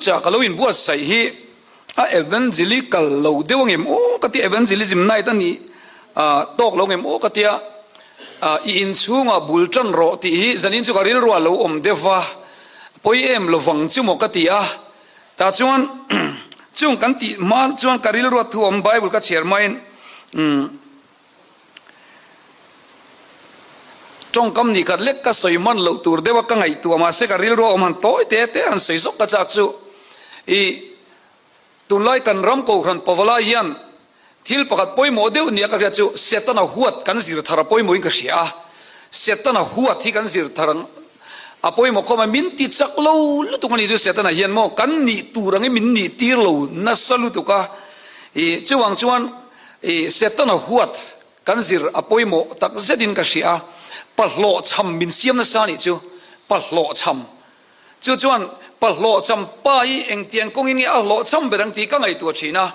thuchah ka lo inbuatsaih hi a evangelical lo deuh angem aw ka tia, evangelism night a nih tawk lo angem aw ka tia, i inchhungah bul tan rawh tih hi zanin chu ka rilru a lo awm deuh va, pawi em lovang chu maw ka ti a, tah chuan chung kan tih hma chuan ka rilru a thu awm Bible ka chhiar hmain Tawngkam nih khat lek ka sawi hman loh tur deuh a ka ngaihtuah mahse ka rilru a awm han tawi te te han sawi zawk ka chak chu i tunlai kan ram kohhran pavalai hian thil pakhat pawimawh deuh nia ka hriat chu Setana huat kan zir thar a pawimawhin ka hria a Setana huat hi kan zir thar a pawimawh khawp mai min ti chak lo lutuk a ni chu Setana hian maw kan nih tur angin min nih tir lo nasa lutuk a i chuvang chuan I Setana huat kan zir a pawimawh tak zetin ka hria a, pa hlawhchham min siam nasa anih chu, pa hlawhchham. Chu chuan pa hlawhchham pa hi engtiang kawngin nge a hlawhchham ber ang tih ka ngaihtuah thin a,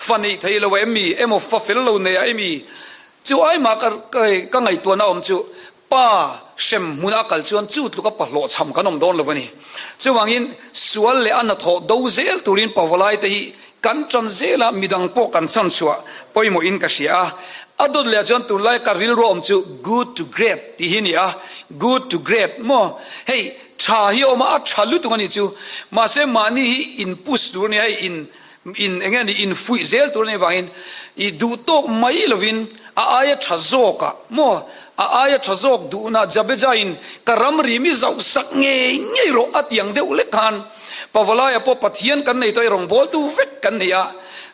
fa neih thei lo a em mi emaw fa fel lo nei a em mi? Chu aimah ka ngaihtuahna awm chu Pa hrem hmuna a kal chuan chu tluka pa hlawhchham kan awm dawn lo a ni. Chuvangin sual leh a hnathawh do zel turin pavalaite hi kan tan zel a, midang pawh kan chhan chhuah pawimawhin ka hria a. A dawt leh chuan tunlai ka rilru awm chu good to great tih hi a ni a, good to great maw? Hei tha hi a awm a, a tha lutuk a ni chu. Mahse mahni hi in push tur a ni a, hei in in eng nge ni infuih zel tur a nih avangin i duh tawk mai lovin a aia tha zawkah maw a aia tha zawk duhna Jabeja in ka ramri mi zauh sak ngei ngei rawh a ti ang deuh lek khan Pavalaia pawh Pathian kan nei tawh i rawngbawltu vek kan nei a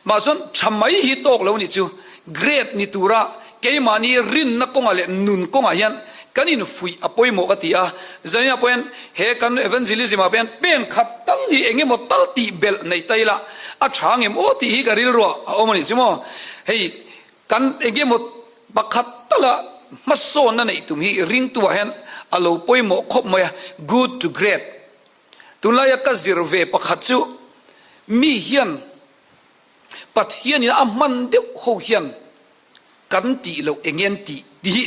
mah chuan tha mai hi tawk lo nih chu great ni tura keimahni rinna kawngah leh nun kawngah hian kan infuih a pawimawh ka ti a, zaninah pawh hian he kan evangelism ah pawh hian pen khat tal hi eng emaw tal tih belh nei ta ila a tha ngem aw tih hi ka rilruah a awm a nih chu maw. Hei kan eng emaw pakhat tala hmasawnna neih tum hi ringtuah hian a lo pawimawh khawp mai a, good to great. Tunlaia ka zir ve pakhat chu mi hian Pathianin a hman deuh ho hian kan tih loh eng nge an tih tih hi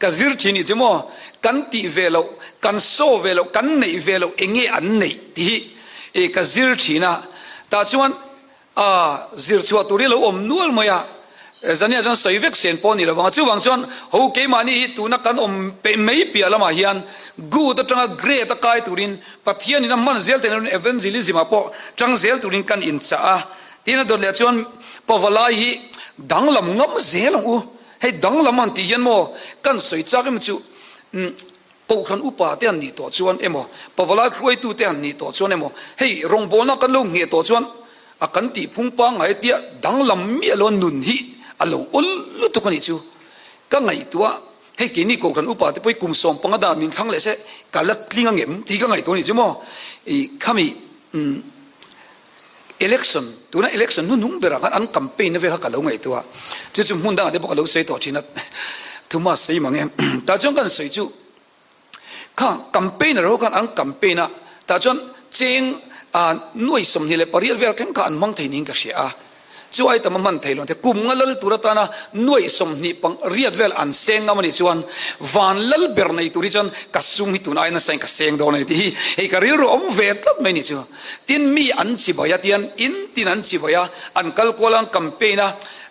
ka zir thin nih chu maw, kan tih ve loh, kan saw ve loh, kan neih ve loh eng nge an neih tih hi i ka zir thin a, tah chuan a zir chhuah tur hi lo awm nual mai a, zania chuan sawi vek sen pawh a ni lo vang a, chuvang chuan ho keimahni hi tuna kan awm peih mai piah lamah hian good atanga great a kai turin Pathianin a hman zel theih nan evangelism ah pawh tang zel turin kan inchah a. Tin a dawt leh chuan Pavalai hi danglam ngam zel ang u. Hei danglam han tih hian maw kan sawi chak em chu Kohhran upa te han nih tawh chuan emaw Pavalai hruaitu te han nih tawh chuan emaw hei rawngbawlna kan lo ngheh tawh chuan a kan tih phung pangngai tia danglam miah lo nun hi a lo awl lutuk a nih chu ka ngaihtuah. Hei keini Kohhran upa te pawh hi kum 15 dan min thlang leh se ka la tling angem tih ka ngaihtuah a nih chu maw i khami Election, tuna election hnuhnung berah khan an campaign na vel kha ka lo ngaihtuah a, chu chu hmun dangah te pawh ka lo sawi tawh thin a, thuma sawi mang e. Tah chuan kan sawi chu kha campaigner ho khan an campaign a, tah chuan cheng nuai 28 vel thleng kha an hmang thei niin ka hria a. Chu ai tam a hman thei lo te kum nga lal tur atana nuaih 20 pang riat vel an seng ngam a nih chuan van lal ber nei tur hi chuan ka sum hi tun ai nasa in ka seng dawn a ni tih hi hei ka rilru awm ve tlat mai ni chu. Tin mi an chibai a tian in tin an chibai a an kal kual a an campaign a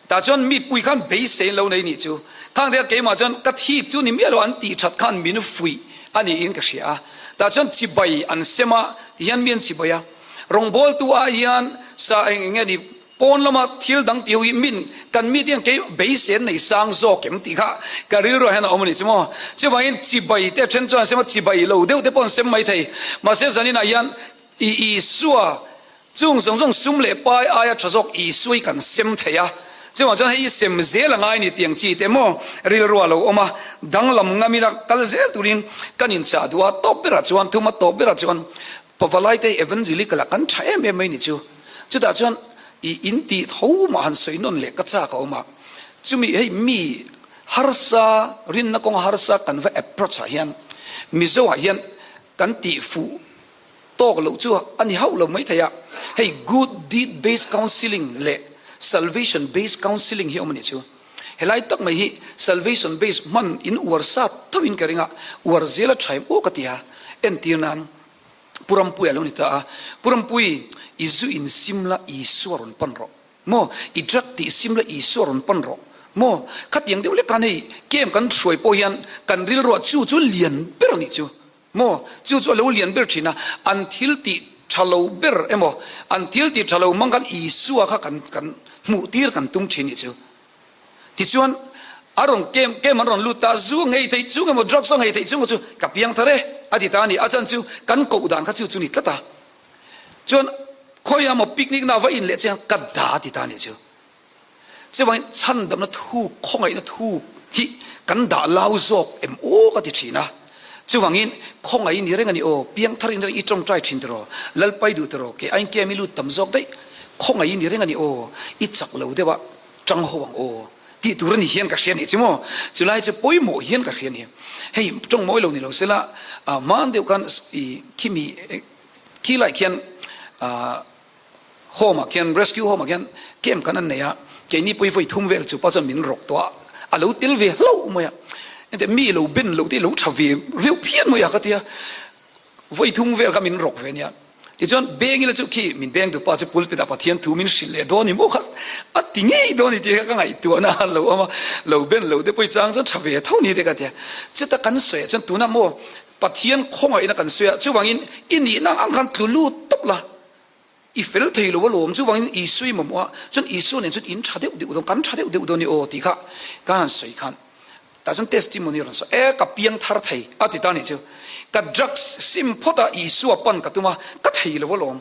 tah chuan mi pui khan beisei an lo nei nih chu. Khang te keimah chuan ka thik chu ni miah lo an tih that khan min fuih a niin ka hria a tah chuan chibai an sem a ti hian mi an chibai a. Rawngbawltu ah hian sa eng eng nge ni pawn lama thil dang tih ho hi min kan mite hian kei beisei an nei sang zawk em tih kha ka rilruah hian a awm a ni chu maw. Chuvangin chibai te then chuan an sem a, chibai lo deuh te pawh an sem mai thei. Mahse zaninah hian i Isua chung zawng zawng sum leh pai aia tha zawk Isua hi kan sem thei a. Chuvang chuan hei i sem zel a ngai ni tiang chi te maw rilruah a lo awm a, danglam ngamina kal zel turin kan inchah duh a, tawp berah chuan thuma tawp berah chuan Pavalai te Evangelical ah kan tha em em mai ni chu. Chutah chuan i in tih tho mah han sawi nawn leh ka chak a awm a. Chumi hei mi harsa rinna kawnga harsa kan va approach ah hian Mizo ah hian kan tih fuh tawk loh chu a ni hauh lo mai thei a. Hei good deed based counselling leh salvation based counselling hi a awm a ni chu. Helai tak mai hi salvation based hman in uar sat tho in ka ring a, uar zel a tha em aw ka ti a. Entir nan. Pu Rampuia lo ni ta a, Pu Rampui, i zu in sim la Isua rawn pan rawh. Maw, i drug tih sim la Isua rawn pan rawh. Maw, khatiang deuh lek khan hei camp kan hruai pawh hian kan rilruah chu chu lian ber a nih chu. Maw, chu chu a lo lian ber thin a, an thil tih tha lo ber emaw, an thil tih tha lo hmang khan Isua kha kan kan hmuh tir kan tum thin nih chu. Tichuan, a rawn kem kem an rawn lut ta, zu a nghei theih chung emaw drugs a nghei theih chung emaw chu ka piang thar e a ti ta a ni. A chan chu kan koh dan kha chu chu ni tlat a. Chuan khawiah maw picnic na va in leh chiang ka da a ti ta a nih chu. Chuvangin chhandamna thuk, khawngaihna thuk hi kan dah lau zawk em aw ka ti thin a. Chuvangin khawngaih ni reng a ni aw, piangthar in reng i tawngtai thin tiraw, Lalpai duh tiraw, kei aiin kem i lut tam zawk daih, khawngaih ni reng a ni aw, i chak lo deuh a, tang ho ang aw tih tur a ni hian ka hria nih chu maw, chulai chu pawimawh hian ka hria a ni. Hei tawng mawi lo ni lo sela, hman deuh khan i khimi khi lai khian home ah khian rescue home ah khian camp kan an nei a, keini pawh hi vawi thum vel chu pa chuan min rawk tawh a, a lo tel ve hlauh mai a, engteh mi lo ben loh te hi lo tha ve reuh phian mai a ka tia, vawi thum vel kha min rawk ve nia. Tichuan beng ila chu khi min beng dupa chu pulpit ah Pathian thu min hrilh leh dawn i maw kha a ti ngei dawn i tih kha ka ngaihtuahna a lo awm a, lo ben lo te pawh i chang chuan tha ve tho ni te ka tia. Chuta kan sawi ah chuan tunah maw Pathian khawngaihna kan sawi a, chuvangin i nihna ang khan tlu lut tawp la, i fel thei lo alawm, chuvangin Isua i mamawh a, chuan Isua nen chuan in tha deuh deuh dawn, kan tha deuh deuh dawn i aw tih kha ka han sawi khan Tah chuan testimony a rawn sawi, E, ka piang thar thei, a ti ta nih chu. Ka drugs sim phawt a, Isua pan ka tum a, ka thei lo alawm.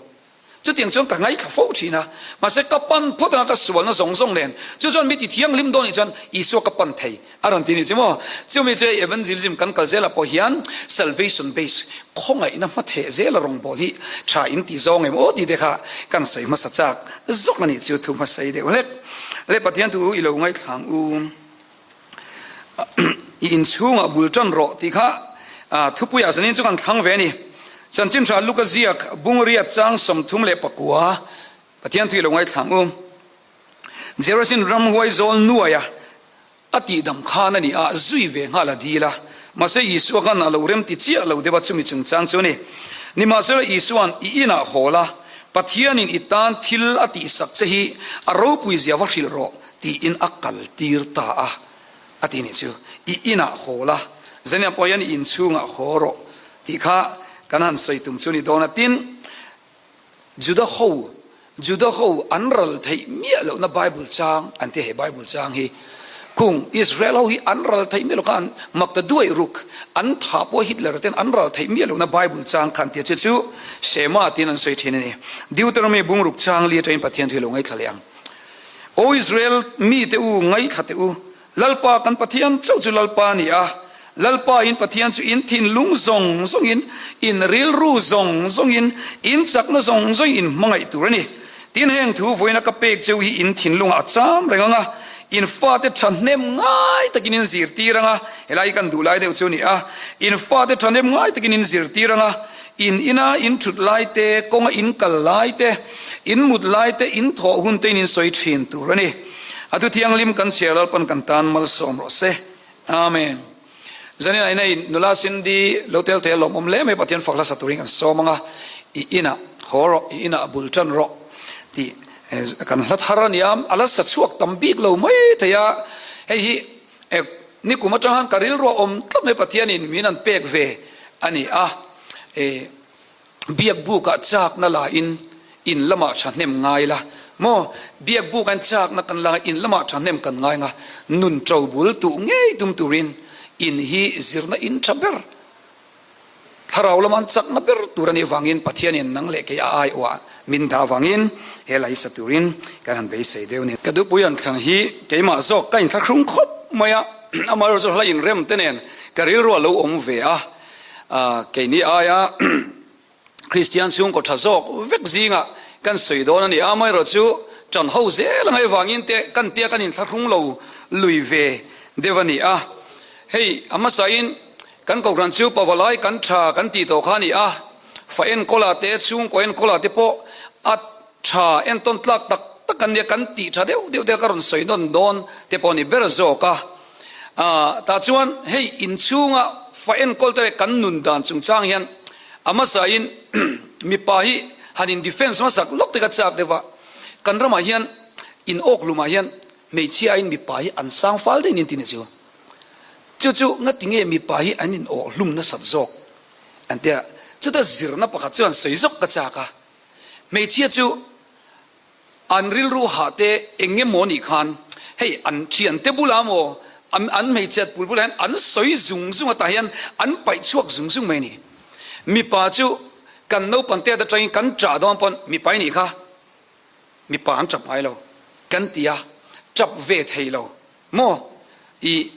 Chutiang chuan ka ngaithla fo thin a, mahse ka pan phawt anga ka sualna zawng zawng nen, chu chuan mi ti thianghlim dawn nih chuan Isua ka pan thei, a rawn ti nih chu maw. Chumi chu hei evangelism kan kal zelah pawh hian salvation base, khawngaihna hmatheh zela rawngbâwl hi tha in ti zawng em aw tih te kha kan sawi hmasa chak zawk a nih chu thu hmasai deuh hlek. Le Pathian thu i lo ngaithla ang u. I inchhungah bul tan rawh tih kha thupuiah zanin chu kan thlang ve a ni. Chanchin tha Luka ziak Bungriat chang 39 Pathian tui lo ngaithlang u. Gerasin ramhuai zawl nuaia a tihdam khan a ni a, zui ve nghal a dil a. Mahse Isua khan a lo rem ti chiah lo deuh a chumi chungchang chu a ni. Nimahsela Isua'n i inah haw la, Pathianin i tan thil a tihsak che hi a ropui zia va hrilh rawh Tiin a kal tir ta a, a ti nih chu. I inah haw la, Zania pawh hian i inchhungah haw rawh tih kha kan han sawi tum chu a ni dawn a. Tin, Juda ho, Juda ho an ral theih miah lohna Bible chang an ti a, he Bible chang hi kung Israel ho hi an ral theih miah lo kha an mak ta duai ruk, an tha pawh Hitler ten an ral theih miah lohna Bible chang kha an ti a, chu chu Shema tiin an sawi thin a ni. Deuteronomy bungruk chang li atangin Pathian thu hi lo ngaithla leh ang. Aw Israel mite u, ngaithla teh u, Lalpa kan Pathian chauh chu Lalpa a ni a, Lalpa in Pathian chu in thinlung zawng zawngin, in rilru zawng zawngin, in chakna zawng zawngin in hmangaih tur a ni. Tin, heng thu vawiina ka pek cheu hi in thinlungah a cham reng ang a, in fate thahnem ngai takin in zirtir ang a, helai hi kan duh lai deuh chu a ni a, in fate thahnem ngai takin in zirtir ang a, In ina in thut lai te, kawnga in kal lai te, in mut lai te, in thawh hun te in in sawi thin tur a ni. A thu thianghlim kan chhiar Lalpan kan tan malsawm rawh se. Amen. Zanin ah inei nula Cindy lo tel thei a lawmawm hle mai Pathian fak hlasa turin kan sawm ang a, i inah haw rawh, i inah a bul tan rawh tih kan hla thar a nia, a la sa chhuak tam bik lo mai thei a, hei hi Ni kum atang han ka rilru a awm tlat mai Pathianin min an pek ve a ni a, e biakbukah chakna la in in lamah thahnem ngai la maw biakbuk an chakna kan la in lamah thahnem kan ngai nga nun to bul tuh ngei tum turin in hi zirna in tha ber Thlarau lama an chakna ber tur a nih vangin Pathianin nang leh kei a aiawh min dah avangin he la hi sa turin kan han beisei deuh a ni. Ka dupui an thlang hi keimah zawk ka inthlahrung khawp mai a, amaherawhchu hla inrem te nen ka rilru a lo awm ve a, keini aia Kristian chhungkaw tha zawk vek zingah kan sawi dawn a ni. Amaherawhchu ṭan ho zel angai vangin te kan tia kan inthlahrung lo lui ve deuh a ni a. Hei a hmasain kan kohhran chu pavalai kan tha kan tih tawh kha a ni a, fa enkawlah te chhungkaw enkawlah te pawh a tha entawn tlak tak tak kan nia kan tih tha deuh deuh te ka rawn sawi nawn dawn te pawh a ni ber zawk a. Tah chuan hei inchhunga fa enkawl te leh kan nun dan chungchang hian a hmasain. mipa hi han in defence hmasak lawk te ka chak deuh a, kan ramah hian in awk hlumah hian hmeichhia aiin mipa hi an sang fal daih nin ti ni chu. Chu chu ngati nge mipa hi an in awh hlum nasat zawk an tia, chuta zirna pakhat chuan sawi zawk ka chak a, hmeichhia chu An rilru hah te eng emaw nih khan hei an thiante bulah maw an an hmeichhiat pul bulah hian an sawi zung zung a tah hian an paih chhuak zung zung mai a ni. Mipa chu kan naupan te atangin kan ṭah dawn pawn mipa i nih kha mipa an ṭap ngai lo kan ti a, ṭap ve thei lo maw i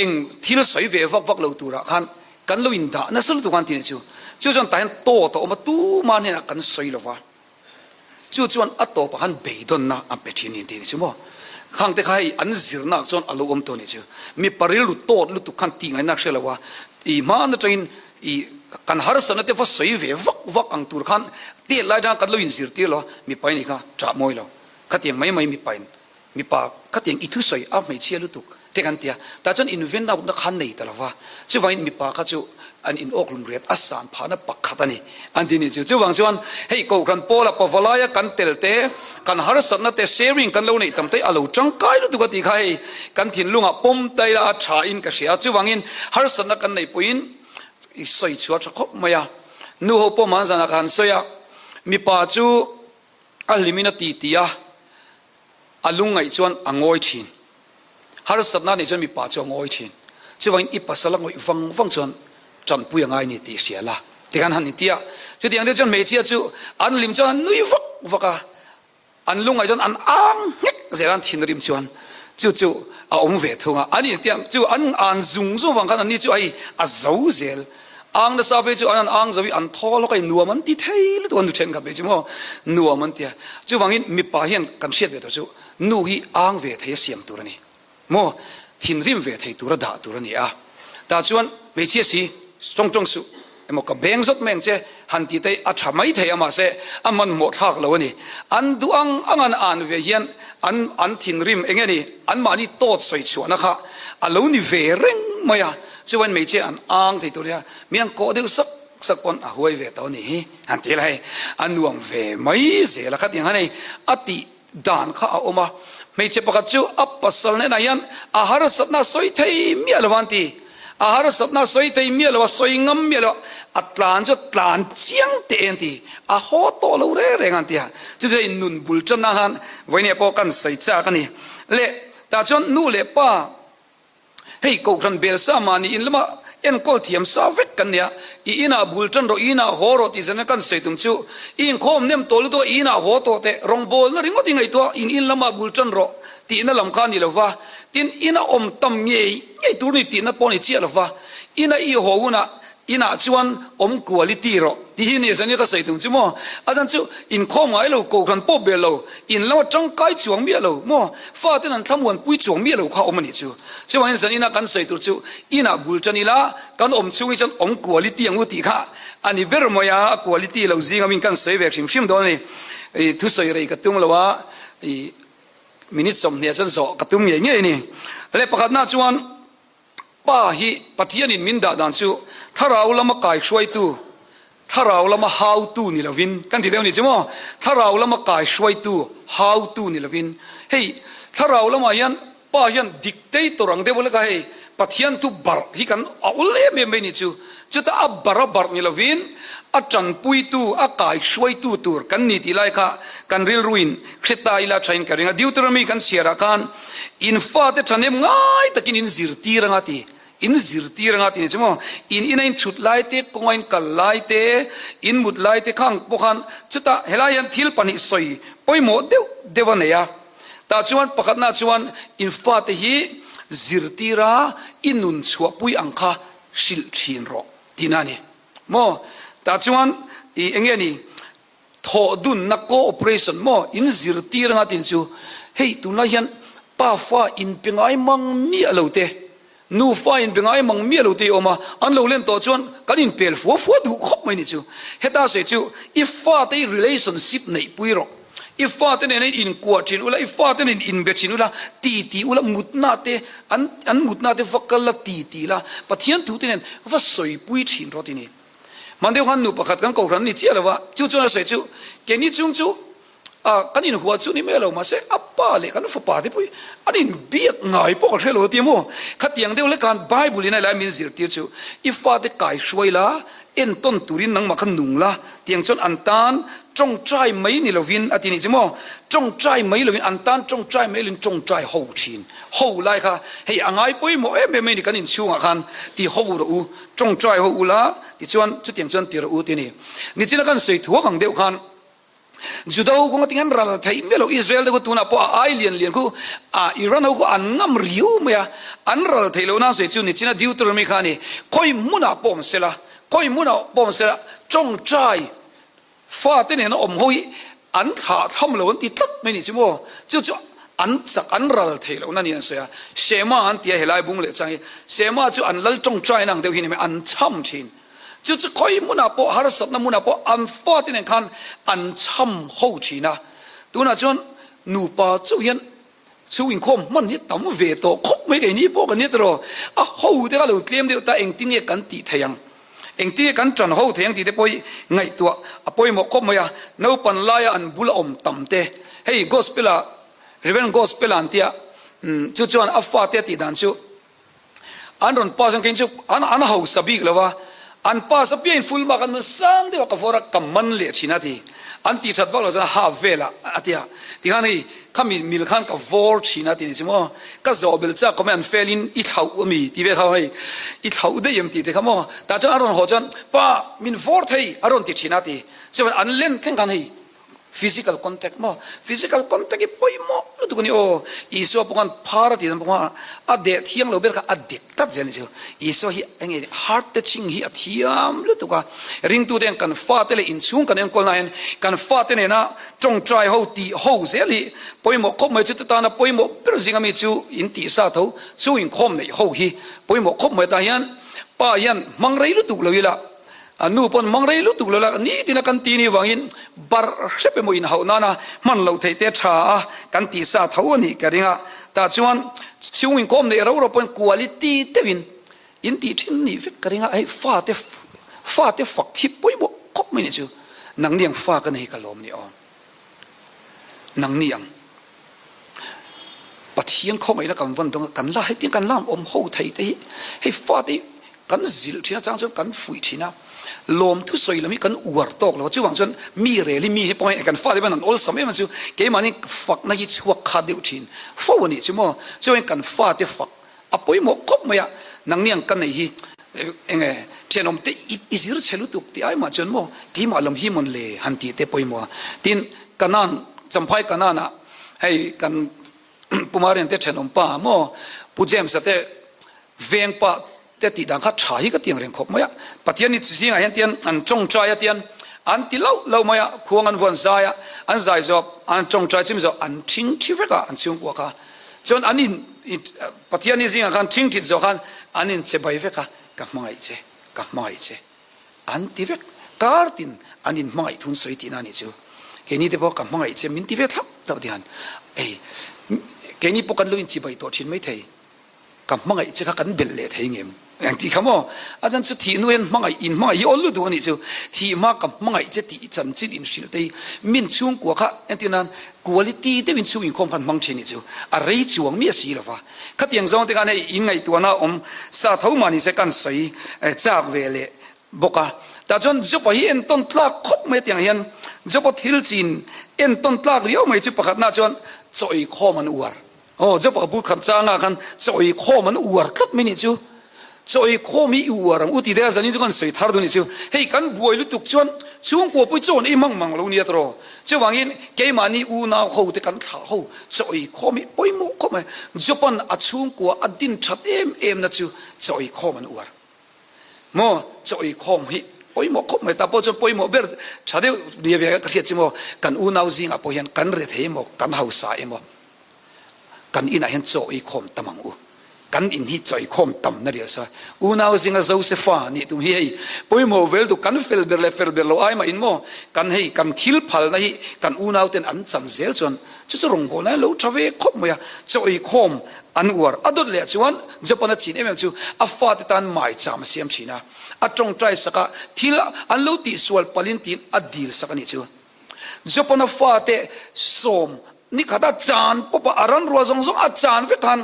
eng thil sawi ve vak vak lo turah khan kan lo indah nasa lutuk a an ti nih chu. Chu chuan tah hian tawt a awm a tuma hnenah kan sawi lo va. Chu chuan a tawpah khan beidawnna a pe thin niin tih a ni chu maw? Khangte kha hei an zirnaah chuan a lo awm tawh a nih chu. Mipa rilru tawt lutuk khan tih ngaihna hre lo a, i hmaan atangin i kan harsatna te va sawi ve vak vak ang tur khan tet lai atanga kan lo inzirtir lo a, mipa i nih kha ṭah mawi lo. Khatiang mai mai mipain Mipa khatiang i thusawi a hmeichhia lutuk te kan ti a, tah chuan invent out na kha nei ta lo va, chuvangin mipa kha chu an in awklum riat a san phahna pakhat a ni an ti ni chu. Chuvang chuan hei Kohhran pawla pavalaia kan tel te, kan harsatna te sharing kan lo neih tam te a lo tangkai lutuk a tih kha hei kan thinlungah pawm ta ila a tha in ka hria a, chuvangin harsatna kan neih pawhin i sawi chhuah tha khawp mai a. Nu ho pawh hmanzanah ka han sawi a, mipa chu a hlimin a ti ti a, A lungngaih chuan a ngawi thin. Harsatna a neih chuan mipa chu a ngawi thin. Chuvangin i pasal a ngawih vang vang chuan tanpui a ngai ni tih hria la tikhan han inti a. Chutiang deuh chuan hmeichhia chu an hlim chuan an nui vak vak a, an lungngaih chuan an ang nghek zel a, an thinrim chuan chu chu a awm ve thung a. An inti a, chu an an zung zung vang khan anni chu hei a zo zel. Ang nasa phei chu an an ang zo i an thaw lawk a i nuam an ti thei lutuk a nu thenkhat phei chu maw nuam an ti a. Chuvangin mipa hian kan hriat ve tawh chu nu hi ang ve thei a siam tur a ni maw thinrim ve thei tura dah tur a ni a. Tah chuan hmeichhia si tawng tawng suh emaw ka beng zawt mai ang che han tih te a tha mai thei a mahse a hmanhmawh thlak lo a ni. An duh ang ang an an ve hian an an thinrim eng nge ni anmahni tawt sawi chhuahna kha a lo ni ve reng mai a. Chuan hmeichhia an ang thei tur nia, mi an kawh deuh sak sak pawn a huai ve tawh a nih hi han ti la hei, a nuam ve mai zel a khatiang khan hei a tih dan kha a awm a. Hmeichhe pakhat chu a pasal hnenah hian a harsatna a sawi thei miah lo a an ti, a harsatna a sawi thei miah lo a, sawi ngam miah lo a, a tlan chu a tlan chiang teh e an ti, a haw tawh lo reng reng a an ti a. Chu chu hei nun bul tanna khan vawinia pawh kan sawi chak a ni. Le tah chuan nu leh pa Hei Kohhran bel sa mahni in lama enkawl thiam sa vek kan nia, i inah bul tan rawh, i inah haw rawh tih zan kan sawi tum chu i inkhawm nem tawh lutuk a, i inah haw tawh teh, rawngbawlna ringawt i ngaihtuah in in lama bul tan rawh tihna lam kha a ni lova, tin ina awm tam ngei ngei tur ni tihna pawh a ni chiah lova, ina i haw hunah Inah chuan awm quality rawh tih hi ni zan i ka sawi tum chu maw? A chan chu inkhawm ngai lo, kohhran pawh bel lo, in lama tangkai chuang miah lo maw? Faten an thlamuan pui chuang miah lo kha awm a nih chu. Chuvangin zan ina kan sawi tur chu inah bul tan ila kan awm chhung hi chuan awm quality ang u tih kha a ni ber mai a, a quality lo zing amin kan sawi ve hrim hrim dawn a ni. I thusawi rei ka tum lo a, i minute 20 chuan zawh ka tum ngei ngei a ni. Le pakhatna chuan. Pa hi Pathianin min dah dan chu thlarau lama kaihruaitu, thlarau lama hautu ni lovin kan ti deuh ni chu maw? Thlarau lama kaihruaitu, hautu ni lovin. Hei thlarau lamah hian Pa hian dik tei tawr ang deuh leka hei Pathian thu barh hi kan aul em em mai ni chu. Chutah a barh a barh ni lovin a tanpuitu, a kaihruaitu tur kan ni tih lai kha kan rilruin hre ta ila thain ka ring a. Deuteronomy kan chhiarah khan in fate thahnem ngai takin in zirtir anga ti, in zirtir anga ti ni chu maw? In ina in thut lai te, kawnga in kal lai te, in mut lai te khang pawh khan chutah helai hian thil pahnih sawi pawimawh deuh deuh a nei a. Tah chuan pakhatna chuan in fate hi zirtira i nun chhuahpui ang kha hrilh thin rawh tihna a ni maw? Tah chuan i eng nge ni thawh dunna cooperation maw in zirtir anga tin chu hei tunlai hian pa fa inpe ngai mang miah lo te nufa inpe ngai mang miah lo te i awm a an lo len tawh chuan kan inpel fua fua duh khawp mai ni chu heta sawi chu i fate i relationship neih pui rawh. I fate nena in inkuah thin ula, i fate nen inbe thin ula, ti ti ula, mutna te, an an mutna te va kal la, ti ti la, Pathian thute nen va sawipui thin rawh ti ni. Hman deuh khan nu pakhat kan kohhran a ni chiah lo va, chu chuan a sawi chu keini chung chu a kan inhuah chu ni mai lo mahse a pa leh kan fapa te pawh hi an inbiak ngai pawh ka hre lo a ti maw? Khatiang deuh lek khan Bible in a helai min zirtir chu i fate kai hruai la, entawn turin nangmah kha nung la tiang chuan an tan tawngtai mai ni lovin a ti nih chu maw? Tawngtai mai lovin an tan tawngtai mai lovin tawngtai ho thin ho lai kha hei a ngai pawimawh em em mai ni kan inchhungah khan ti ho rawh u tawngtai ho ula tichuan chutiang chuan ti rawh u ti a ni. Nichina kan sawi thuak ang deuh khan Juda ho kawng ating an ral theih miah lo, Israel te khu tunah pawh a ai lian lian khu a Iran ho khu an ngam riau mai a, an ral theih loh nan sawi chu nichina Deuteronomy kha a ni, khawi hmunah pawh awm sela, khawi hmunah pawh awm sela tawngtai fate nena awm ho hi an thlah tham lo an ti tlat mai a nih chu maw, chu chu an chak an ral theih lohna ni an sawi a, Shema an ti a helai bung leh chang hi, Shema chu an lal tawngtaina ang deuh hi a ni mai, an cham thin. Chu chu khawi hmunah pawh harsatna hmunah pawh an fate nen khan an cham ho thin a. Tunah chuan nupa chauh hian chhung inkhawm hman hi tam ve tawh khawp mai keini pawh kan ni tawh. A ho te kha lo tlem deuh ta engtin nge kan tih theih ang? Engtin nge kan tan ho theih ang tih te pawh hi ngaihtuah a pawimawh khawp mai a. Naupan laia an bula awm tam te hei gospel ah Reverend Gospel ah an tia chu chuan a fate a tih dan chu An rawn pass ang khin chu an an hausa bik lo a, an pass apiangin full mark an hmu sang deuh a, ka vawr a ka man leh thin a ti. An tih that vak lo chuan half velah a ti a, tikhan hei khami mil khan ka vawr thin a ti ni chu maw, ka zawh belh chak kawm e an fail in i thlauh ami ti vel kha hei i thlauh daih em tih te kha maw, tah chuan an rawn haw chuan pa min vawr thei a rawn ti thin a ti, chuan an len thleng khan hei Physical contact maw? Physical contact hi pawimawh lutuk a ni aw. Isua pawh khan phar a tih dan pawh khan a deh thiang lo ber kha a dik tlat zel a ni chu. Isua hi eng nge heart touching hi a thiam lutuk a. Ringtute hian kan fate leh inchhung kan enkawl na hian kan fate nena tawngtai ho tih ho zel hi pawimawh khawp mai. Chute tana pawimawh ber zinga mi chu in tih sa tho chu inkhawm neih ho hi pawimawh khawp mai. Tah hian pa hian hmang rei lutuk lo ila. A nu pawn mang rei lutuk lo la, nitin a kan ti ni vangin barh hrep emaw inhauh nana hman loh theih te tha a kan tih sa tho a nih ka ring a. Tah chuan chhung inkawm neih ro ro pawn quality deuhin in tih thin nih vek ka ring a, hei fate fate fak hi pawimawh khawp mai nih chu, nangni ang fa ka nei ka lawm ni aw. Nangni ang Pathian khawngaihna kan vawn dawn a, kan la hetiang kan la awm ho thei te hi hei fate hi kan zilh thin a chang chuan kan fuih thin a, lawmthu sawi lam hi kan uar tawk lo a, chuvang chuan mi rel hi mi hi pawh hei kan fate pawn an awlsam em a chu keimahni fakna hi chhuak khat deuh thin fo a nih chu maw, chuvangin kan fate fak A pawimawh khawp mai a, nangni ang ka nei hi eng nge thianawm te i zir chhe lutuk tih ai mah chuan maw keimah lam hi mawn le han tih te pawimawh a. Tin, Kanan, Champhai Kanan ah hei kan Pu Marian te thenawm pa maw Pu James a te veng pa te tih dan kha tha hi ka tiang reng khawp mai a. Pathian ni zingah hian tian an tawngtai a tian an ti loh loh mai a, khuang an vuan zai a, an zai zawk an tawngtai chim zawk an thing thi vek a an chhungkua kha. Chuan an in Pathian hi zingah khan thingthit zawh khan an in che bai vek a, ka hmangaih che, ka hmangaih che an ti vek. Kar tin an in hmangaih thun sawi tihna a nih chu. Keini te pawh ka hmangaih che min ti ve thlap thlap ti han ei keini pawh kan lo in chibai tawh thin maithei. Ka hmangaih che kha kan belh leh thei ngem? Eng tih kha maw? A chan chu thih hnu hian hmangaih in hmangaih hi awl lutuk a nih chu. Thih hma ka hmangaih che tih chanchin in hrilh te hi min chhungkua kha entir nan quality deuh in chhung inkhawm khan hmang thin nih chu a rei chuang miah si lova. Khatiang zawng te khan hei in ngaihtuahna awm sa tho mah ni se kan sawi chak ve leh bawk a. Tah chuan Job-a hi entawn tlak khawp mai tiang hian Job-a thil chin entawn tlak riau mai chu pakhatna chuan chaw eikhawm an uar. Aw, Job-a bu khat changah khan chaw ei khawm an uar tlat mai nih chu. Chaw ei khawm hi i uar ang u ti deuh a, zanin chu kan sawi thar dun nih chu. Hei kan buai lutuk chuan chhungkua pui chaw an ei mang mang lo nia tawh. Chuvangin keimahni unau ho te kan thlah ho chaw ei khawm hi pawimawh khawp mai. Job-a'n a chhungkua a din that em em na chu chaw ei khawm an uar. Maw chaw ei khawm hi pawimawh khawp mai ta pawh chuan pawimawh ber tha deuh nia ve ka hriat chu maw kan unau zingah pawh hian kan rethei emaw kan hausa emaw kan inah hian chaw ei khawm tam ang u kan in hi chaw ei khawm tam na ria sa unau zinga Josefa nih tum hi hei pawimawh vel tu kan fel ber leh fel ber lo ai mah in maw kan hei kan thil phalna hi kan unau ten an chan zel chuan chu chu rawngbawlna hian lo tha ve khawp mai a chaw ei khawm. An uar a dawt leh chuan Japan a chin em em chu a fate tan maicham a siam thin a, a tawngtai sak a, thil an lo tihsual palin tiin a dil sak a nih chu. Japan a fate sawm nikhat a chan pawp a, a ran rual zawng zawng a chan vek khan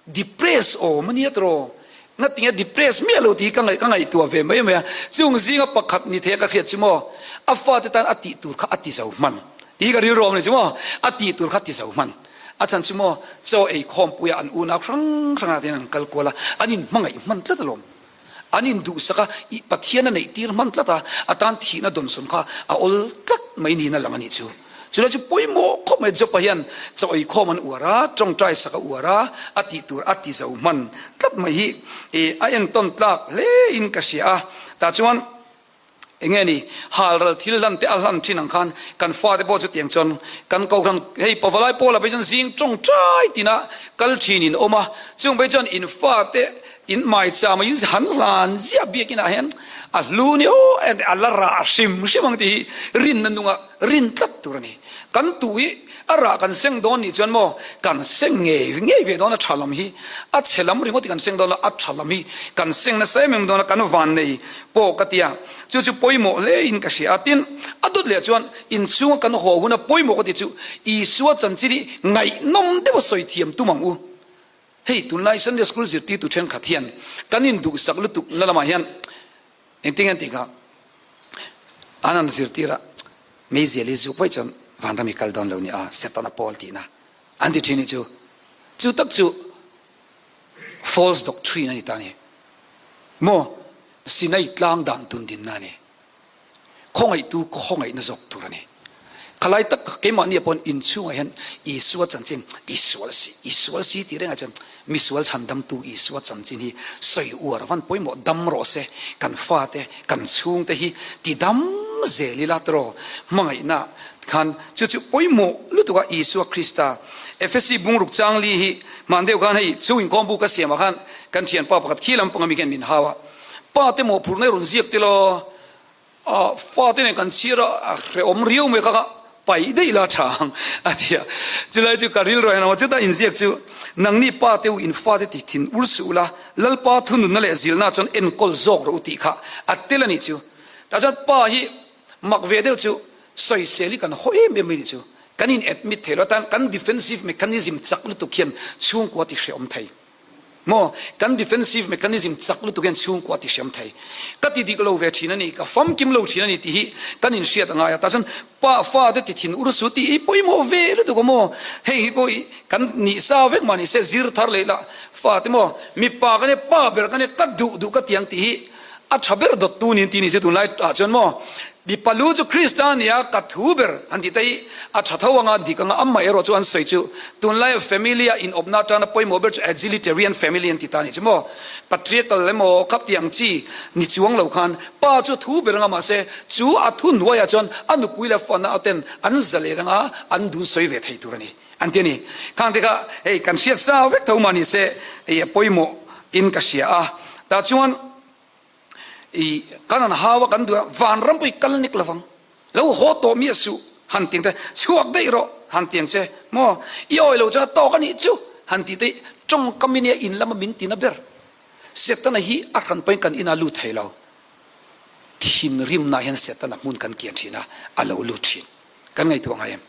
depress awm a nia tiraw? Ngatinge depress miah lo tih hi ka ka ngaihtuah ve mai mai a, chung zinga pakhat ni thei a ka hriat chu maw, a fate tan a tih tur kha a ti zo hman tih hi ka rilru awm a ni chu maw, a tih tur kha a ti zo hman. A chhan chu maw, chaw ei khawmpuia an unau hrang hrangah te hian an kal kual a, an inhmangaih hman tlat alawm. An induhsak a, i Pathian a neih tir hman tlat a, a tan thihna dawnsawm kha a awl tlat mai niin a lang a nih chu. Chulai chu pawimawh khawp mai, Job-a hian chaw ei khawm an uar a, tawngtai sak a uar a, a tih tur a ti zo hman tlat mai hi i a entawn tlak hle in ka hria a. Tah chuan Enge ni, halral thil hlan te a hlan thin ang khan kan fate pawh chutiang chuan kan kohhran hei pavalai pawlah phei chuan zing tawngtai tina kal thin in awm a, chung phei chuan in fate in hmaicham a in han hlan ziah biakinah hian a hlu ni aw a la rah hrim hrim ang tih hi rinna nunga rin tlat tur a ni. Kan tuh hi A rah kan seng dawn nih chuan maw kan seng ngei ngei ve dawn a tha lam hi a chhe lam ringawt hi kan seng dawn lo a tha lam hi kan seng nasa em em dawn a kan van nei pawh ka tia chu chu pawimawh hle in ka hria a tin a dawt leh chuan inchhunga kan haw huna pawimawh ka ti chu Isua chanchin hi ngaihnawm deuh a sawi thiam tum ang u hei tunlai Sunday school zirtirtu thenkhat hian kan induhsak lutuk na lamah hian Engtin an tih kha an han zirtir a, meizial hi zuk vaih chuan vanram hi kal dawn lo ni a, Setana pawl tihna an ti thin hi chu, chu tak chu false doctrine a ni ta a ni. Maw Sinai tlang dan tun dinna a ni. Khawngaihtu khawngaihna zawk tur a ni. Khalai tak keimahni ah paw'n inchhungah hian Isua chanchin, i sual si, i sual si tih rengah chuan misual chhandamtu Isua chanchin hi sawi uar van pawimawh dam rawh se, kan fate, kan chhungte hi ti dam zel ila tiraw hmangaihna khan chu chu pawimawh lutuk a Isua Krista Efesi bungruk changli hi hman deuh khan hei chhung inkhawm bu ka siamah khan kan thianpa pakhat khi lampang ami khan min hau a, pa te mawhphurhna i rawn ziak tilo. A fate nen kan chhir a, a hrehawm riau mai kha kha paih daih la tha ang a ti a. Chulai chu ka rilru hian a chuta inziak chu nangni pa te u in fate ti thin ur suh ula, Lalpa thununna leh zilna chuan enkawl zawk rawh u tih kha a tel a nih chu. Tah chuan pa hi mak ve deuh chu sawisel hi kan haw em em mai nih chu. Kan in admit thei lo atan kan defensive mechanism chak lutuk hian chhungkua ti hrehawm thei. Maw? Kan defensive mechanism chak lutuk hian chhungkua ti hriam thei. Ka ti dik lo ve thin a ni, ka famkim lo thin a ni tih hi kan inhriat a ngai a. Tah chuan pa fa te ti thin ur su tih hi pawimawh ve lutuk a maw? Hei hi pawh i kan nih sa vek mah ni se zir thar leh lah fa te maw mipa ka nia pa ber ka nia ka duh duh ka ti ang tih hi A tha ber dawttu niin ti ni se tunlai ah chuan maw mipa lu chu Krista a nia ka thu ber an tih te hi a tha tho anga dik anga amah erawh chu an sawi chu tunlai family a inawpna atana pawimawh ber chu egalitarian family an ti ta a nih chu maw patriarchal emaw khap tih ang chi ni chuang lo khan pa chu a thu ber anga mahse chu a thu hnuaiah chuan a nupui leh fana ten an zalen anga an dun sawi ve thei tur a ni an ti a ni. Khang te kha hei kan hriat sa vek tho mah ni se hei a pawimawh in ka hria a. Tah chuan i kan han hau a kan duh a vanram pawh i kal nek lovang lo haw tawh miah suh han ti ang te chhuak daih rawh han ti ang che maw i awi lo chuan a tawk a nih chu han tih te tawngkam in nia in lama min tina ber Setana hi a hran pawhin kan inah lut thei lo thinrimna hian Setana hmun kan kian thin a a lo lut thin. Kan ngaihtuah ngai em?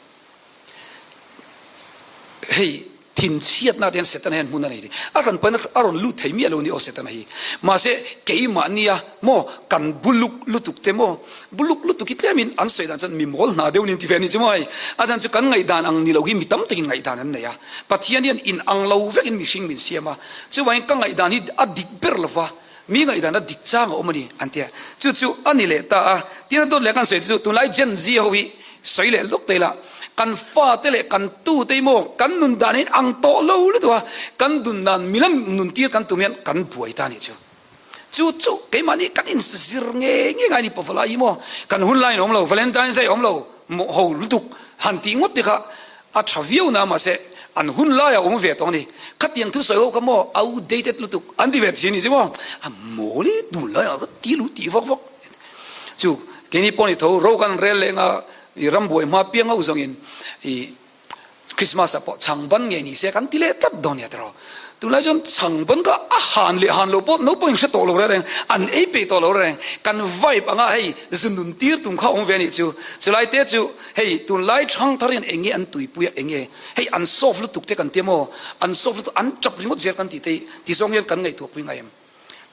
Hei thinchhiatna te hian Setana hian hmun a nei thei. A rawn pawn a rawn lut thei miah lo ni aw Setana hi. Mahse keimahnia maw kan buluk lutuk te maw buluk lutuk hi tlemin an sawi dan chuan mi mawl hna deuh niin ti ve a ni chu maw hei. A chhan chu kan ngaihdan ang ni lo hi mi tam takin ngaihdan an nei a. Pathian hian in ang lo vekin mihring min siam a. Chuvangin ka ngaihdan hi a dik ber lova. Mi ngaihdan a dik chang a awm a ni an ti a, chu chu a ni leh ta a. Tin a dawt leh kan sawi te chu tunlai Gen Z ho hi sawi leh lawk ta ila, kan fate leh kan tute hi maw kan nun dan hi ang tawh lo lutuk a, kan dun dan mila nun tir kan tum hian kan buai ta a nih chu. Chu chu keimahni kan inzir ngei ngei ngai a ni Pavalai hi maw kan hun laiin a awm lo, Valentine's Day a awm lo, maw ho lutuk han tih ngawt te kha A tha viau na mahse an hun lai a awm ve tawh a ni. Khatiang thusawi ho kha maw outdated lutuk an ti ve thin ni chu maw a mawl i tun lai ah ka ti lu tih vak vak chu keini pawh ni tho ro kan rel leh nga i rambuai hma piang ho zawng in i Christmas ah pawh chhang ban ngei ni se kan ti leh tlat dawn nia tiraw. Tunlai chuan chhang pawn kha a han leh han lo pawh naupang in hre tawh lo reng reng, an ei peih tawh lo reng reng. Kan vibe anga hei zu nun tir tum kha awm ve a nih chu. Chulai te chu hei tunlai thangthar hian eng nge an tuipui a, eng nge hei an soft lutuk te kan tia maw, an soft lutuk an tap ringawt zel kan tih te hi ti zawng hian kan ngaihtuah pui ngai em?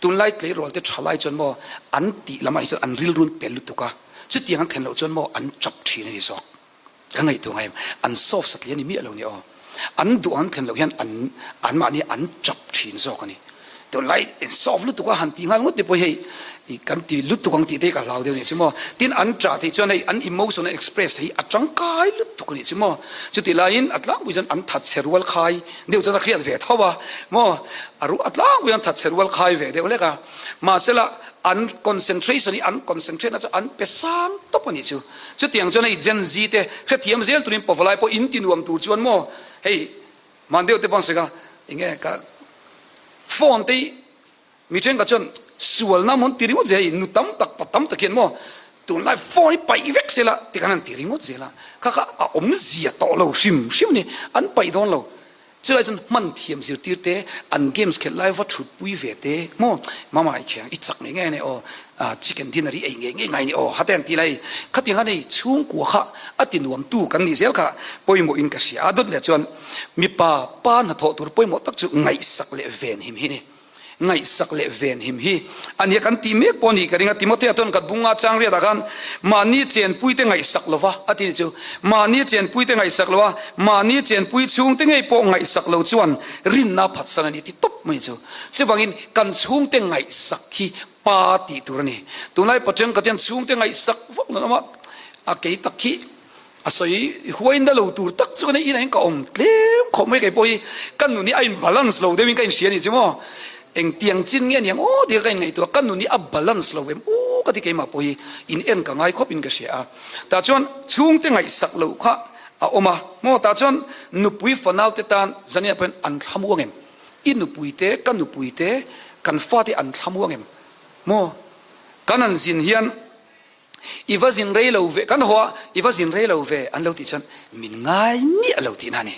Tunlai tleirawl te tha lai chuan maw an tih lamah hi chuan an rilrun pel lutuk a, chutiang an thlen loh chuan maw an tap thin a ni zawk. Ka ngaihtuah ngai em, an soft satliah a ni miah lo ni aw. An duh ang thlen loh hian an anmahni an tap thin zawk a ni. Tunlai in soft lutuk a han tih nghal ngawt te pawh hi hei kan ti lutuk ang tih te hi ka hlau deuh a nih chu maw. Tin an tah theih chuan hei an emotion an express theih hi a tangkai lutuk a nih chu maw. Chutih laiin a tlangpui chuan an that chhe rual khai deuh chuan a hriat ve tho a maw. A ruh a tlangpui an that chhe rual khai ve deuh hlek a. Mahsela an concentration hi an concentrate na chu an pe sang tawp a nih chu. Chutiang chuan hei Gen Z te hrethiam zel turin pavalai pawh in ti nuam tur chuan maw hei hman deuh te pawh an sawi kha enge ka phone te hi mi thenkhat chuan sualna maw an ti ringawt zel a hei nu tam tak pa tam tak hian maw tunlai phone hi paih vek sela tikhan an ti ringawt zel a kha kha a awmzia tawh lo hrim hrim a ni an paih dawn lo. Chulai chuan hman thiam zirtir te, an games khelh lai va thut pui ve te, maw mama i khiang i chak ngei ngei a ni aw, chicken dinner i ei ngei ngei ngai a ni aw, hate an ti lai. Khatiang khan hei chhungkua kha a ti nuam tu kan nih zel kha pawimawh in ka hria a, dawt leh chuan mipa pa hnathawh tur pawimawh tak chu ngaihsak leh venhim hi a ni. Ngaihsak leh venhim hi a nia kan tih mek pawh a nih ka ring a. Timothea chuan kan bunga chang riatah khan mahni chenpuite ngaihsak lova a ti ni chu. Mahni chenpuite ngaihsak lo a, mahni chenpui chhungte ngei pawh ngaihsak lo chuan rinna phatsan a ni ti tawp mai chu. Chuvangin kan chhungte ngaihsak hi pa tih tur a ni. Tunlai Pathian ka tian chhungte ngaihsak vak lo awm a, a kei tak hi A sawi huai na lo tur tak chuan hei inah hian ka awm tlem khawp mai kei pawh hi ka nun hi a in balance lo deuhin ka inhria a nih chu maw engtiang chin nge aniang aw tia ka in ngaihtuah ka nun hi a balance lo em aw ka ti keimah pawh hi in en ka ngai khawp in ka hria a tah chuan chhungte ngaihsak loh kha a awm a maw tah chuan nupui fanau te tan zaniah pawhin an thlamuang em i nupui te ka nupui te kan fate an thlamuang em maw kan an zin hian I va zin rei lo ve, kan haw a, i va zin rei lo ve an lo tih chuan min ngai miah lo tihna a ni.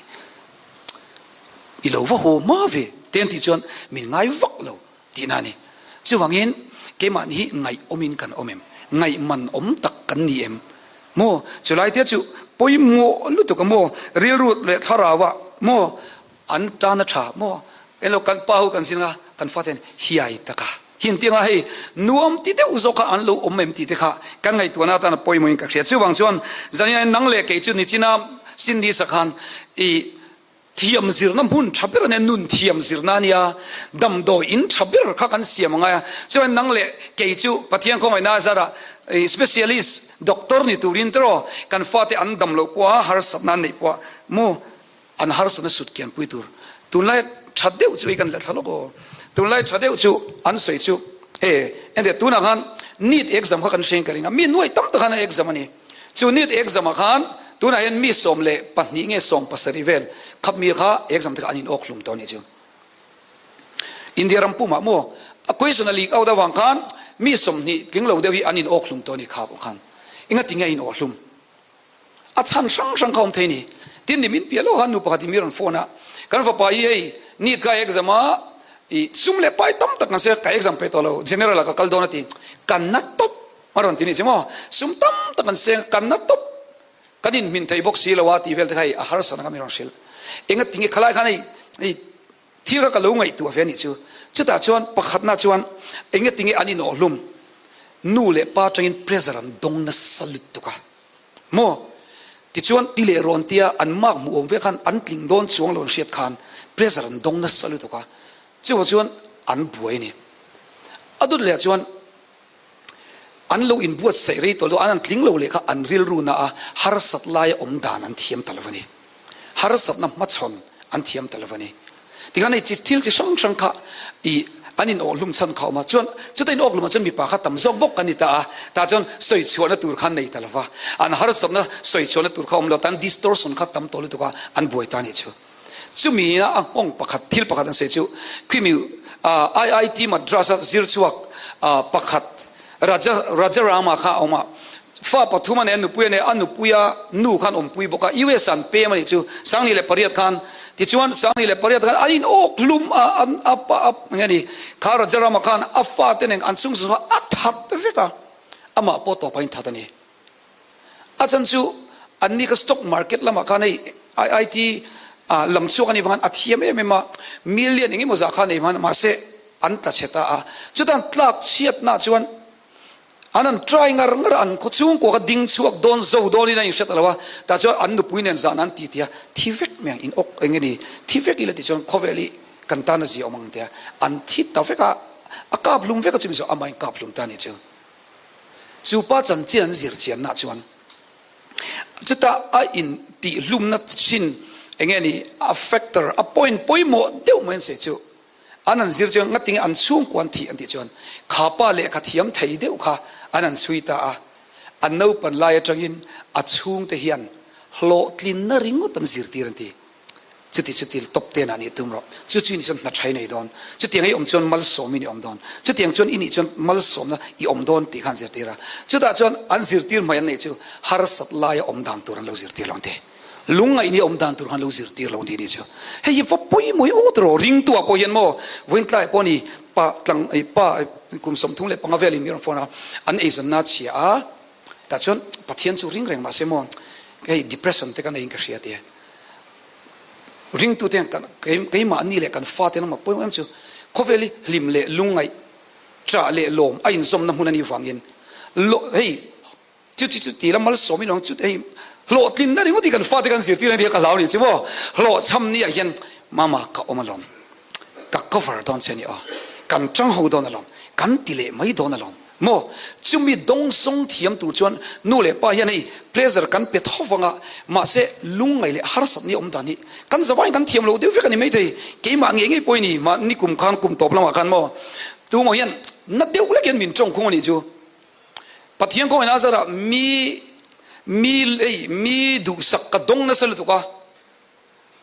I lo va haw hma ve te an tih chuan min ngai vak lo tihna a ni. Chuvangin keimahni hi ngaihawmin kan awm em? Ngaihman awm tak kan ni em? Maw? Chulai te chu pawimawh lutuk a maw? Rilru leh thlarau ah maw? An tan a tha maw? Englo kan pa ho kan zin a, kan faten hiai tak a. Hin tianga hei nuam ti deuh zawk kha an lo awm em tih te kha kan ngaihtuahna atan a pawimawhin ka hria. Chuvang chuan zaniain nang leh kei chu nichina Cindy sakhan i thiam zirna hmun tha ber a nia, nun thiam zirna a nia, damdawi in tha ber kha kan siam angai a. Chuan nang leh kei chu Pathian khawngaihna a zarah i specialist doctor ni turin teraw kan fate an dam loh pawha harsatna an neih pawha maw An harsatna sut kianpui tur tunlai tha deuh chu hei kan la thla lawk aw. Tunlai tha deuh chu an sawi chu e ente tunah khan NEET exam kha kan hrein ka ring a, mi nuai tam tak khan an exam a ni. Chu NEET exam ah khan tunah hian mi 12 nge 70 vel khap mi kha exam te kha an in awk hlum tawh a nih chu. India ram pumah maw a question a leak out avang khan mi 20 tling lo deuh hi an in awk hlum tawh a ni kha pawh khan. Engati nge a in awh hlum? A chhan hrang hrang kha awm thei ni. Tin ni min piah lo khan nu pakhat in mi rawn phone a, kan fapa hi hei NEET ka exam a, i sum leh pai tam tak nase ka exam pe tawh lo, general ah ka kal dawn a ti, kan na tawp a rawn ti ni che maw, sum tam tak an seng a, kan na tawp, kan in hmin thei bawk si lo a tih vel te kha hei a harsatna kha mi rawn hrilh. Enga tinge khalai khan hei hei thil kha ka lo ngaihtuah ve a nih chu. Chutah chuan pakhatna chuan enga tinge an inawhhlum, nu leh pa atangin pressure an dawng nasa lutuk a. Maw? Tichuan ti leh rawn tia an mark hmuh awm vek khan an tling dawn chuang lo an hriat khan pressure an dawng nasa lutuk a, chuvang chuan an buai a ni. A dawt leh ah chuan an lo inbuatsaih rei tawh lo, an an tling lo leh kha an rilru na a harsat laia awm dan an thiam ta lo a ni. Harsatna hmachhawn an thiam ta lo a ni. Tikhan hei chi thil chi hrang hrang kha i an in awhlum chhan kha a awm a, chuan chuta in awklum ah chuan mipa kha tam zawk bawk an ni ta a, tah chuan sawi chhuahna tur kha an nei ta lo va, an harsatna sawi chhuahna tur kha a awm lo, tan distortion kha tam tawh lutuk a, an buai ta a nih chu. Chumi a nghawng pakhat thil pakhat an sawi chu khimi IIT Madras a zir chhuak pakhat Raja Rajarama kha a awm a. Fa pathum a nei a, nupui a nei a, a nupuia nu khan awmpui bawk a, US ah an pem a nih chu, 2008 khan. Tichuan 2008 khan an in awk hlum a, an a pa a eng nge ni, kha Rajarama khan a fate nen an chhung chhung a that vek a, amah pawh tawpah in that a ni. A chhan chu anni kha stock market lamah khan hei IIT lam chhuak a nih vang khan a thiam em em a, million eng emaw zah kha a nei hman a, mahse an tla chhe ta a. Chutan tlak chhiatnaah chuan an han try ngar ngar a, an khaw chhungkua kha ding chhuak dawn zo dawnin a inhre ta lo a, tah chuan an nupui nen zan an ti ti a, thi vek mai ang in awk eng nge ni, thi vek ila tichuan khawvel hi kan tan a zia awm ang tia an thi ta vek a, a kap hlum vek a chumi chu amah in kap hlum ta a nih chu. Chu pa chanchin an zir chianna chuan chutah a in tih hlumna thin eng nge ni a factor a point pawimawh deuh mai an sawi chu an han zir chuan ngatinge an chhungkua an thih an tih chuan kha pa lehkha thiam thei deuh kha an han chhui ta a, an naupan lai atangin a chhungte hian hlawhtlinna ringawt an zirtir an ti. Chuti chu til tawp te nah nih tum rawh. Chu chu i nih chuan hna tha i nei dawn. Chutiang i awm chuan malsawm i nih awm dawn. Chutiang chuan i nih chuan malsawmna i awm dawn tih kha an zirtir a. Chutah chuan an zirtir hmai an neih chu harsat laia awm dan tur an lo zirtir lo an ti. Lungngaihni awm dan tur kha an lo zirtir lo an ti nih chu. Hei hi va pawimawh i awt rawh. Ringtu ah pawh hian maw vawiin tlaiah pawh ni pa tlang pa kum 35 velin mi rawn phone a, an eizawnna a chhia a. Tah chuan Pathian chu ring reng mah se maw hei depression te ka neiin ka hria tia. Ringtute hian kan keimahni leh kan fate lamah pawimawh em chu khawvel hi hlim leh lungngaih ṭah leh lawm a inzawmna hmun a nih vangin hei chu chu chu ti la malsawm in awm chu hei hlawhtlinna ringawt hi kan fate kan zirtir a nia ka hlau a ni chu maw hlawhchham ni ah hian mama ka awm alawm ka cover dawn che a ni aw kan ṭang ho dawn alawm kan ti leh mai dawn alawm Maw? Chumi dawngsawng thiam tur chuan nu leh pa hian hei pressure kan pe tho vang a, mahse lungngaih leh harsat ni awm dan hi kan zavaiin kan thiam lo deuh vek a ni maithei. Keimah ngei ngei pawh i ni, mah nikum khan kum tawp lamah khan maw tumaw hian na deuh lek hian min tawng khung a nih chu. Pathian kawngin a zarah mi mi hei mi duhsak ka dawng nasa lutuk a.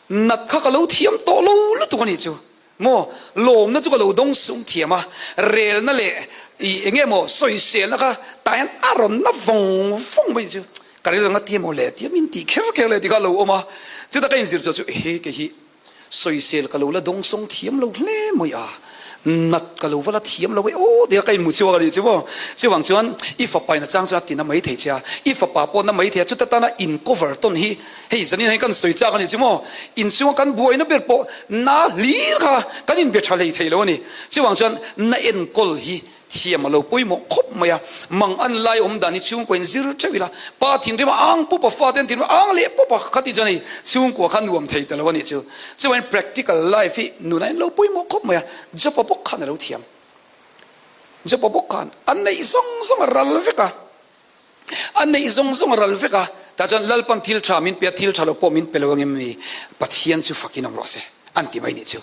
Nat kha ka lo thiam tawh lo lutuk a nih chu maw, lawmna chu ka lo dawng sum thiam a, relna leh ih eng nge maw sawiselna kha tah hian a rawn na vawng vawng mai chu ka rilru anga tia maw le tia min tih kher kher le tih kha a lo awm a, chutah ka inzir chhuah chu ehe kei hi sawisel ka lo la dawng sawng thiam lo hle mai a. Nat ka lo va la thiam lo e aw tia ka inhmu chhuak a nih chu maw. Chuvang chuan i fapa in a chang chuan a ti na mai thei che a, i fapa pawh na mai thei a, chuta tana in cover tawn hi hei zanin hei kan sawi chak a nih chu maw. Inchhunga kan buaina ber pawh na hlir kha kan inbe tha hlei thei lo a ni. Chuvang chuan na enkawl hi Thiam a lo pawimawh khawp mai a, mang an lai awm dan hi chhungkua in zir theuh ila, pa thinrim a ang pup a, fate an thinrim a ang leh pup a, khati chuan hei chhungkua kha nuam thei ta lo a nih chu. Chuan practical life hi nunah in lo pawimawh khawp mai a, Jopa bawk khan a lo thiam. Jopa bawk khan a neih zawng zawng a ral vek a. A neih zawng zawng a ral vek a, tah chuan Lalpan thil tha min pe a, thil tha lo pawh min pe lo angem ni? Pathian chu fakin awm rawh se, an ti mai nih chu.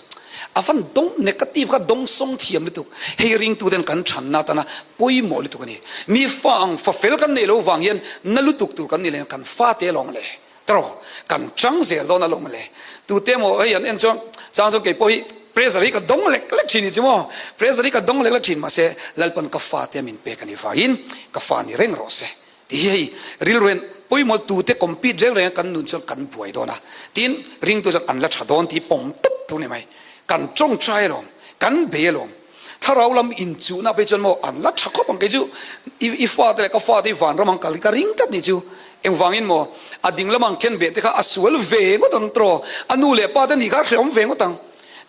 A van dawng negative kha dawng sawng thiam lutuk. Hei ringtu ten kan thanna atana pawimawh lutuk a ni. Mi fa ang fa fel kan neih loh vang hian na lutuk tur kan ni leh kan fate alawm le. Tawh kan chang zel dawn alawm le. Tute maw hei an en chuan chang chuan kei pawh hi pressure hi ka dawng lek lek thin ni chu maw. Pressure hi ka dawng lek lek thin mahse Lalpan ka fate a min pek a ni vangin ka fa ni reng rawh se tih hi hei rilru hian pawimawh tute compete reng reng a kan nun chuan kan buai dawn a. Tin ringtu chuan an la tha dawn tih pawm tawp tur ni mai. Kan tawngtai alawm, kan bei alawm. Thlarau lam inchuhna phei chuan maw an la tha khawp ang kei chu i fate leh ka fate hi vanram ang kal hi ka ring tlat ni chu engvangin maw a ding lam ang khen beh te kha a sual ve ngawt ang tawh a nu leh pa te nih kha a hrehawm ve ngawt ang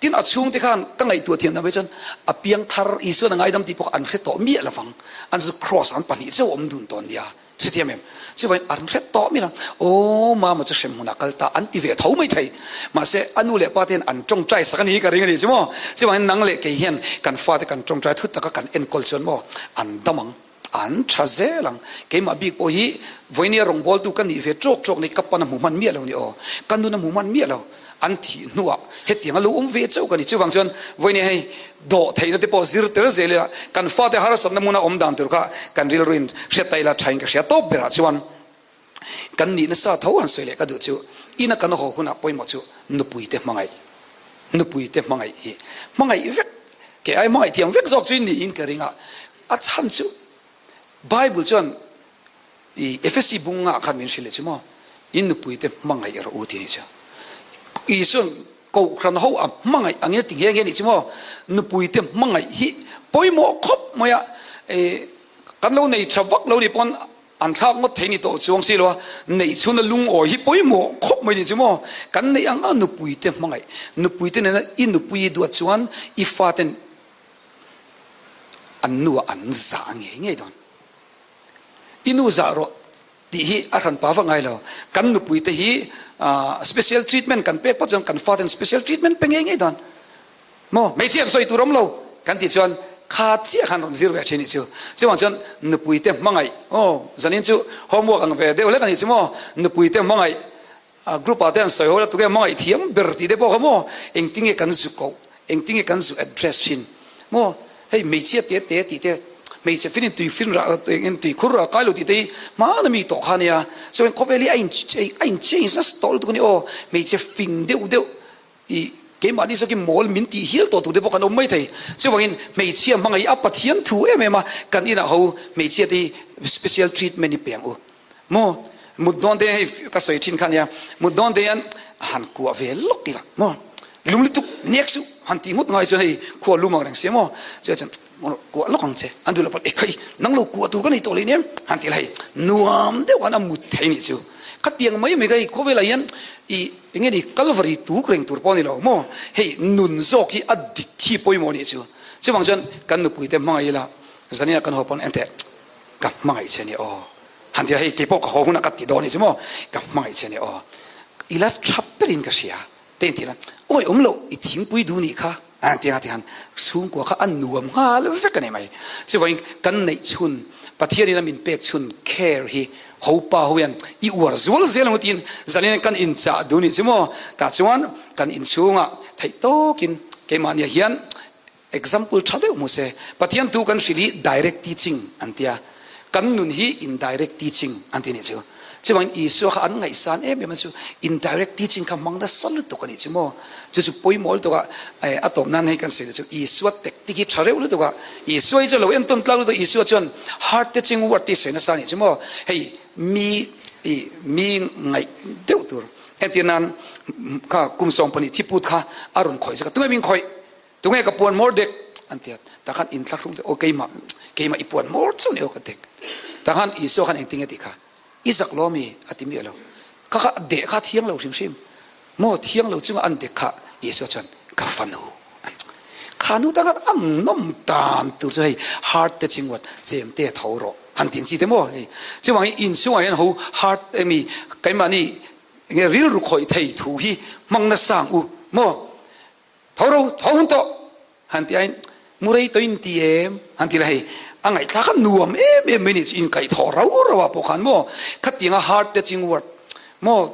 tin a chhungte khan ka ngaihtuah thiam dan phei chuan a piang thar Isuan a ngaidam tih pawh an hre tawh miah lovang an chu cross an pahnih chauh awm dun tawh nia. Chutiang em? Chuvangin an hre tawh mai lo. Aw, mama chu hrem hmunah kal ta an ti ve tho mai thei. Mahse, a nu leh pa te hian an tawngtai sak a ni hi ka ring a ni chu maw? Chuvangin nang leh kei hian kan fate kan tawngtai thut taka kan enkawl chuan maw an dam ang, an tha zel ang. Keimah bik pawh hi vawinia rawngbawltu ka nih ve tawk tawk ni ka pan a hmu hman miah lo ni aw. Ka nun a hmu hman miah lo. An thih hnuah hetiang a lo awm ve chauh ka ni. Chuvang chuan vawinia hei dawh theihna te pawh zir tel zel ila kan fate harsatna hmuna awm dan tur kha kan rilru in hriat ta ila thain ka hria tawp berah chuan kan nih nasa tho han sawi leh ka duh chu ina kan haw hunah pawimawh chu nupui te hmangaih nupui te hmangaih hi hmangaih vek kei ai hmangaih thiam vek zawk chu in niin ka ring a a chhan chu Bible chuan. I Efesi bungah khan min hrilh leh chu maw, in nupuite hmangaih rawh u tih a nih chu. Isuan Kohhran ho a hmangaih angin a ti nghe nghe a nih chu maw, nupuite hmangaih hi pawimawh khawp mai a, kan lo nei tha vak lo nih pawn an thlak ngawt thei ni tawh chuang si lo a, neih chhuna lungawi hi pawimawh khawp mai a nih chu maw, kan neih ang a nupuite hmangaih, nupuite nena i nupui i duat chuan i faten an nuah an zah ngei ngei dawn. I nu zah rawh tih hi a hran pa vak ngai lo. Kan nupui te hi special treatment kan pek phawt chuan kan faten special treatment pe ngei ngei dawn. Maw hmeichhia an sawi tur awm lo kan tih chuan kha chiah khan rawn zir ve thin nih chu. Chuvang chuan nupui te hmangaih aw zanin chu homework ang ve deuh hlek a nih chu maw nupui te hmangaih A group ah te an sawi ho la tunge hmangaih thiam ber tih te pawh kha maw engtinge kan zu koh engtinge kan zu address thin maw hei hmeichhia te te tih te hmeichhe fin in tui fin rah engin tui khur rah kai lo tih te hi hmana mi tawh kha ania chuan khawvel hi a in a in change nasa tawh lutuk ani aw hmeichhe fing deuh deuh i keimahni zawk hi mawl min tih hial tawh tur te pawh kan awm mai thei chuvangin hmeichhia hmangaih a Pathian thu em em a kan inah ho hmeichhia te hi special treatment hi pe ang u. Maw mut dawn te hei ka sawi thin kha nia mut dawn te hian han kuah ve lawk ila maw lum lutuk nek suh han tih ngawt ngai chuan hei khua lum ang reng sia maw chuan chuan kuah lawk ang che an duh lo pawh ekhai nang lo kuah tur ka nei tawh leh nia han ti la hei nuam deuh khan a mut thei nih chu khatiang mai mai kha hei khawvelah hian i enge ni kalvari tuk reng tur pawh a ni lo maw hei nun zawk hi a dik hi pawimawh nih chu chuvang chuan kan nupui te hmangaih ila zaniah kan haw pawn enteh Ka hmangaih che nia aw. Han ti a, hei keipawh ka haw hunah ka ti dawn anih chu maw, ka hmangaih che nia aw. I la tha berin ka hria te in ti la, awi awm loh i thingpui duh nih kha an ti anga tihan chhungkua kha a nuam nghal vek a ni mai. Chuvangin kan neih chhun Pathianin a min pek chhun care hi hopa ho hian i uar zual zel ang u tiin zanin kan inchah duh nih chu maw. Tah chuan kan inchhungah theih tawkin keimahniah hian Example tha deuh hmu se, Pathian tu kan hrilh hi direct teaching an tia, kan nun hi indirect teaching an ti nih chu. Chuvangin Isua kha an ngaihsan em em a chu indirect teaching kha hmang nasa lutuk a nih chu maw. Chu chu pawimawh lutuk a, a tawp nan hei kan sawi te chu Isua tactic hi tha reuh lutuk a, Isua hi chu lo entawn tlak lutuk a, Isua chuan heart touching word tih sawi nasa a nih chu maw. Hei mi i mi ngaih deuh tur entir nan kha kum 12 thiput kha a rawn khawih zek a, tunge min khawih? Tunge ka puan mawr dek? an ti a. Tah khan inthlahrung te, aw keimah, keimah i puan mawr chauh ni aw ka dek. Tah khan Isua khan engtin nge ti kha? I zak lo ami? a ti miah lo. Kha kha deh kha thiang lo hrim hrim. Maw thiang lo chunga an dek kha Isua chuan ka fanu an kha nu tah khan an nawm tan tur chu hei heart te chingawt chem te tho rawh han ti ang chi te maw hei. Chuvangin inchhungah hian ho heart emi keimahni enge rilru khawih thei thu hi hmang nasa ang u maw. Tho ro, tho hun tawh! Han ti aiin, Mu rei tawh in ti em? Han ti la, hei, a ngaihthlak a nuam em em mai ni chu inkaih thawh rau rau ah pawh khan maw, khatianga heart touching word maw,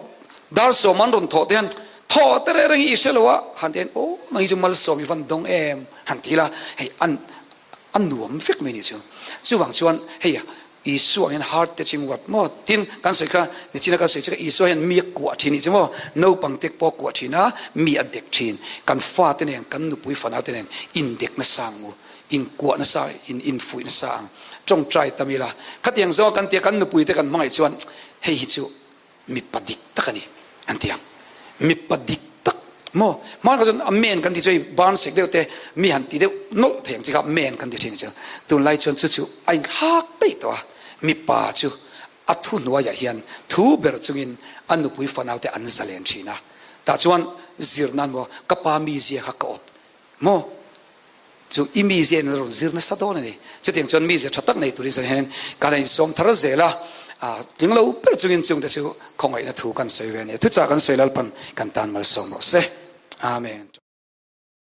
dar sawm an rawn thawh te hian thawh te reng reng hi i hre lo a, han ti aiin, aw, nang hi chu malsawm i van dawng em? Han ti la, hei, an a nuam vek mai ni chu. Chuvang chuan hei, Isua hian heart touching word maw? Tin, kan sawi kha, nichina kan sawi che kha Isua hian mi a kuah thin nih chu maw? Naupang tek pawh a kuah thin a, mi a dek thin. Kan fate nen, kan nupui fanau te nen indek nasa ang u, inkuah nasa, in infuih nasa ang. Tawngtai tam ila, khatiang zawnga kan tia kan nupui te kan hmangaih chuan hei hi chu Mipa dik tak a ni an ti ang. Mipa dik tak maw? Hmanah chuan a men kan ti chu hei ban sek deuh te mi han ti deuh nawlh thei ang chi kha men kan ti thin chu. Tunlai chuan chu chu a inthlak daih tawh a. Mipa chu a thu hnuaiah hian thu ber chungin a nupui fanau te an zalen thin a. Tah chuan zir nan maw ka pa mizia kha ka awt Maw? Chu i mizia in a rawn zir nasa dawn a ni. Chutiang chuan mizia tha tak nei turin sawn hian kan a insawm thar zel a, tling lo ber chungin chungte chu khawngaihna thu kan sawi ve a ni. Thuchah kan sawi Lalpan kan tan malsawm rawh se. Amen.